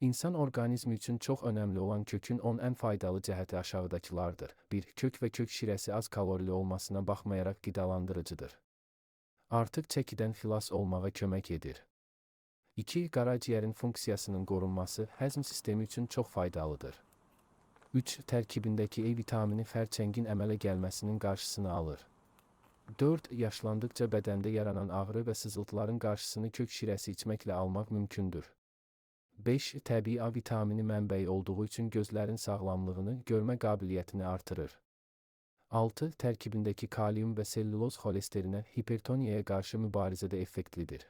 İnsan orqanizmi üçün çox önəmli olan kökün 10 ən faydalı cəhəti aşağıdakılardır. 1. Kök və kök şirəsi az kalorili olmasına baxmayaraq qidalandırıcıdır. Artıq çəkidən xilas olmağa kömək edir. 2. Qaraciyərin funksiyasının qorunması həzm sistemi üçün çox faydalıdır. 3. Tərkibindəki E vitamini xərçəngin əmələ gəlməsinin qarşısını alır. 4. Yaşlandıqca bədəndə yaranan ağrı və sızıltıların qarşısını kök şirəsi içməklə almaq mümkündür. 5. Təbii A vitamini mənbəyi olduğu üçün gözlərin sağlamlığını, görmə qabiliyyətini artırır. 6. Tərkibindəki kalium və selluloz xolesterinə, hipertoniyaya qarşı mübarizədə effektlidir.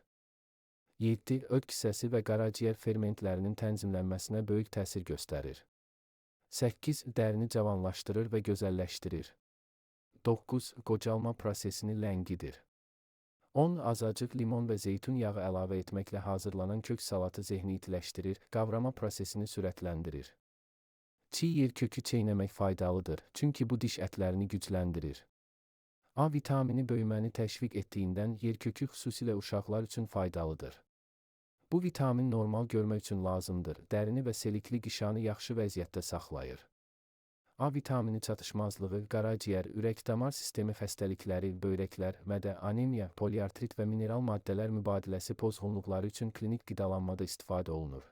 7. Öd kisəsi və qaraciyər fermentlərinin tənzimlənməsinə böyük təsir göstərir. 8. Dərini cavanlaşdırır və gözəlləşdirir. 9. Qocalma prosesini ləngidir. 10. Azacıq limon və zeytun yağı əlavə etməklə hazırlanan kök salatı zehni itiləşdirir, qavrama prosesini sürətləndirir. Çiğ yer kökü çeynəmək faydalıdır, çünki bu diş ətlərini gücləndirir. A vitamini böyüməni təşviq etdiyindən yer kökü xüsusilə uşaqlar üçün faydalıdır. Bu vitamin normal görmək üçün lazımdır, dərini və selikli qişanı yaxşı vəziyyətdə saxlayır. A vitamini çatışmazlığı, qaraciyər, ürək-damar sistemi xəstəlikləri, böyrəklər, mədə, anemiya, poliartrit və mineral maddələr mübadiləsi pozğunluqları üçün klinik qidalanmada istifadə olunur.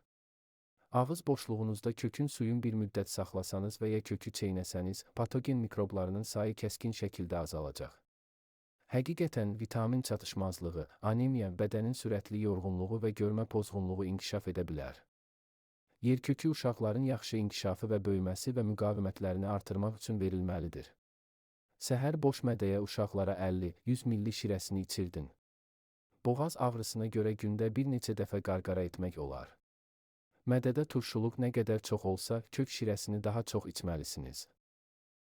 Ağız boşluğunuzda kökün suyun bir müddət saxlasanız və ya kökü çeynəsəniz, patogen mikroblarının sayı kəskin şəkildə azalacaq. Həqiqətən, vitamin çatışmazlığı, anemiya, bədənin sürətli yorğunluğu və görmə pozğunluğu inkişaf edə bilər. Yerkökü uşaqların yaxşı inkişafı və böyüməsi və müqavimətlərini artırmaq üçün verilməlidir. Səhər boş mədəyə uşaqlara 50-100 milli şirəsini içirdin. Boğaz ağrısına görə gündə bir neçə dəfə qarqara etmək olar. Mədədə turşuluq nə qədər çox olsa, kök şirəsini daha çox içməlisiniz.